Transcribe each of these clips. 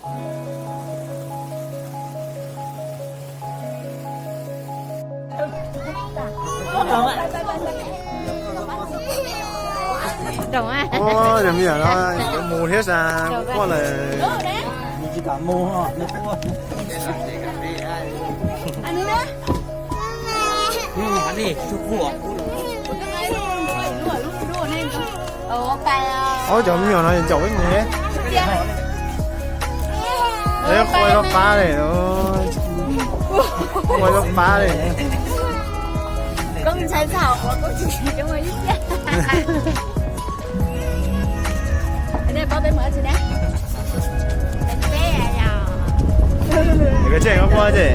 Ua, cov me nyuam no yuav mus thiab sas, quaj lawm. Ob cov me nyuam no caum peb mus thiab. Peb quaj loj qab li, quaj loj qab li. Koj tseg koj quaj tseg.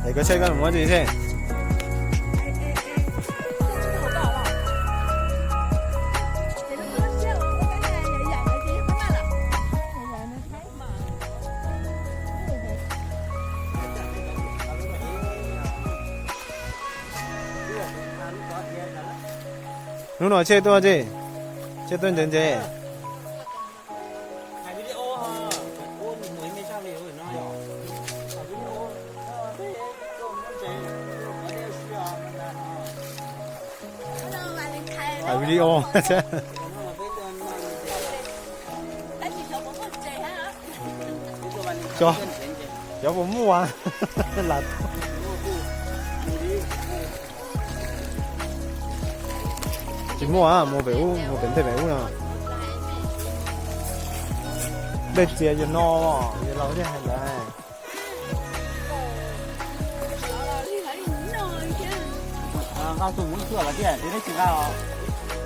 Es koj saib koj muab tsis seb. Hnub no Tshej tuaj tsis? Tshej tuaj ntses ntses. Hais video. Cov, cov puas muaj? Lam tsis muaj, mus pem ub, mus pem ntej pem ub no. Dej txias yog no, yog laus thiaj hais ntawd.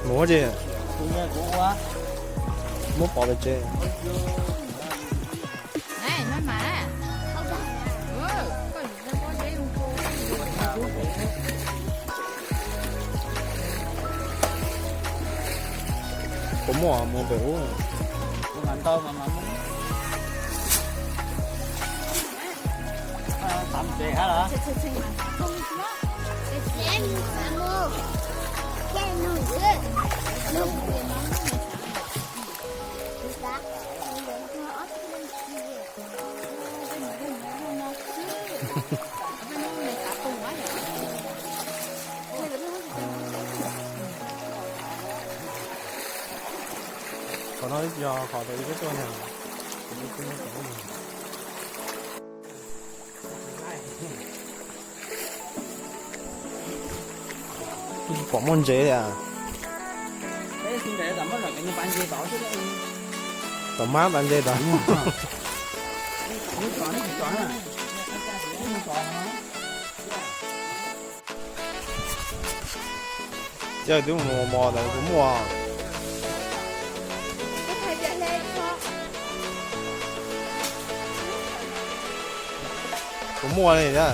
Mus tsis, muab pov pem tsev. Puas muaj, mus pem ub. Qhov no yog qhov tau ib peb tuaj ntag. Pom muaj ntses li as. Tom mab pas ntses tod. Coj twb mus mos ntawd puas muaj. Puas muaj li na.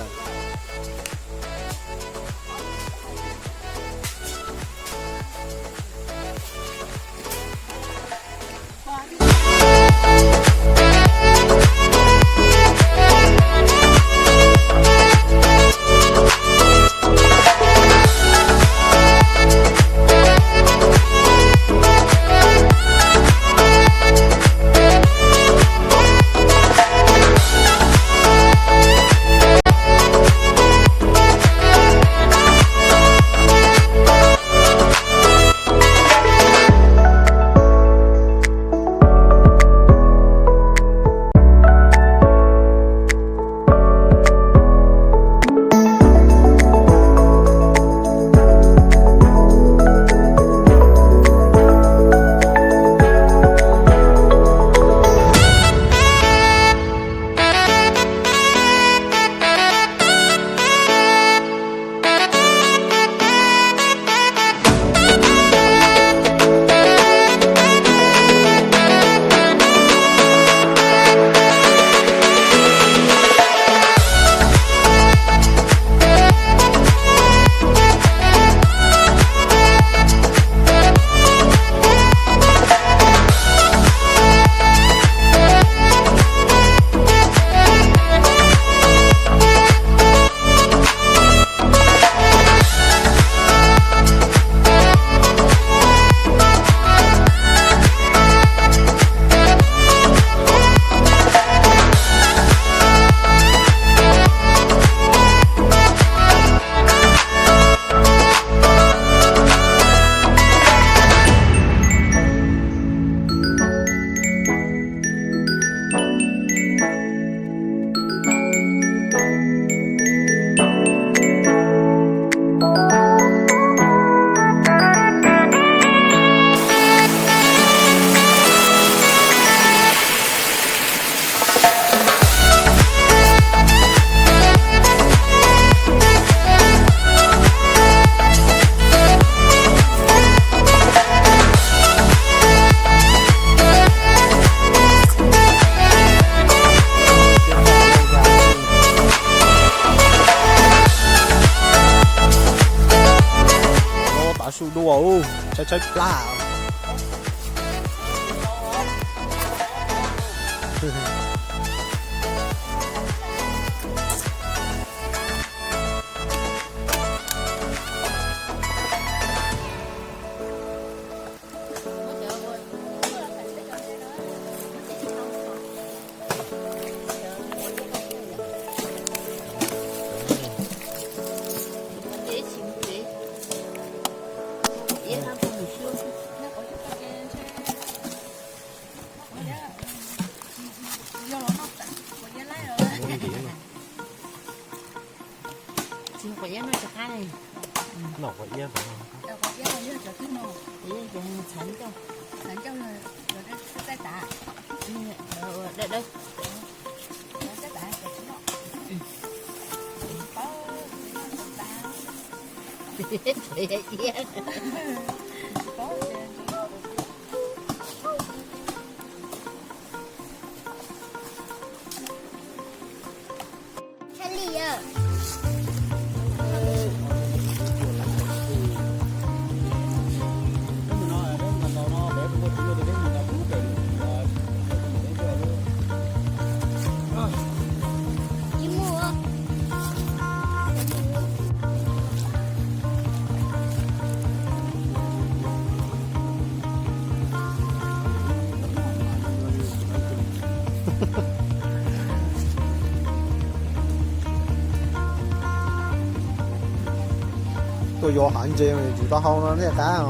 Tshaib plab. Tsis quav iab noj rov qab li. Noj quav iab, quav iab yog cov twg no? Quav iab cov txhav ncauj. Txhav ncauj los txaij tav. Dawb dawb. Txaij tav cov tsis noj. Paub tsis noj txaij tav. Quav iab. Paub. Tuaj yuav hav ntses mas yuav tsum tau hau no thiaj qab.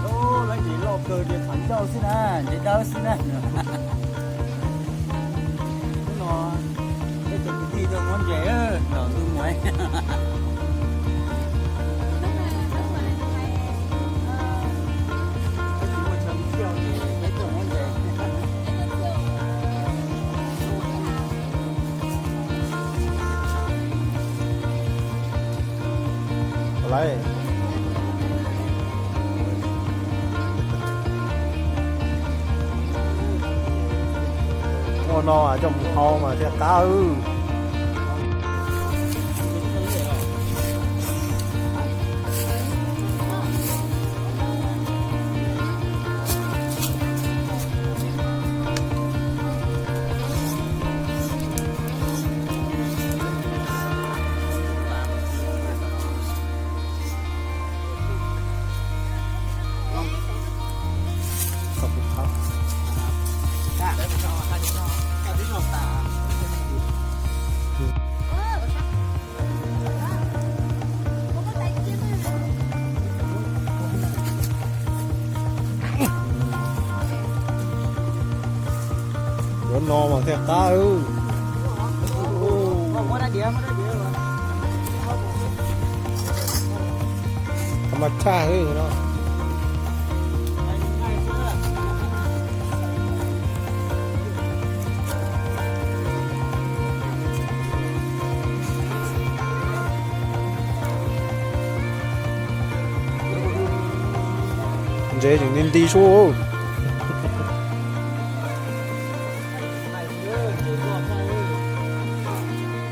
Lawv ntses loj kawg, ntses txhav ncauj xwb na, ntses dawb xwb na. Hnub no peb cov kwv tij tuaj muab ntses tom ntug muag. Peb tsis muaj chaw mus xyuas ces peb tuaj muab ntses. Lawv muaj no coj mus hau mas thiaj qab. Yuav no mas thiaj qab. Mas tshaj no. Ntses tseem nti nti sub.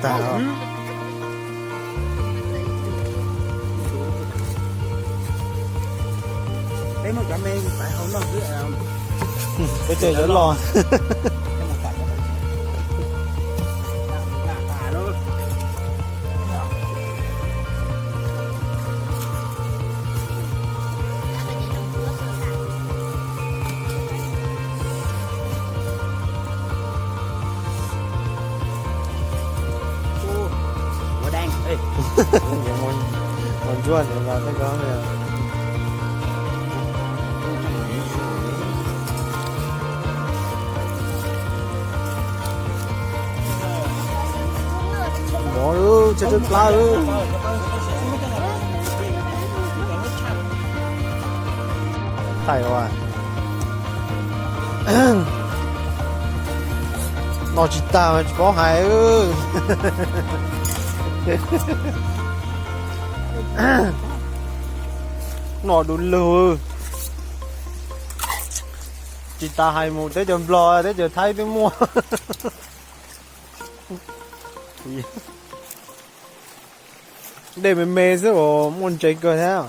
Tag. Peb muab cov me xwb, peb cov yuav loj. Ua dang. Mus ntsuab ntawd los tej ko. Mov lub tshaib tshaib plab lub. Thaij ua. Noj tsis tag mas tsis paub hais. Noj du lug. Tsis tas hais mus teb chaws Nplog teb chaws Thaib twb muaj. Dej me me xwb los muaj ntses kawg thiab.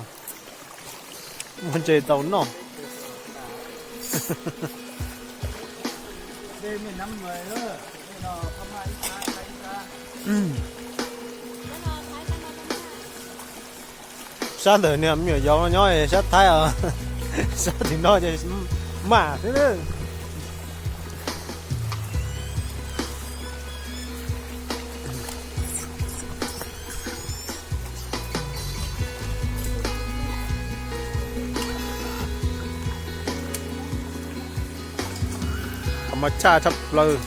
Muab ntses tau noj. Sab ntawm niag me nyuam yaus no nyob sab Thaib os, sab tim no ces maj xwb na. Mas tshaj tshaj plaws.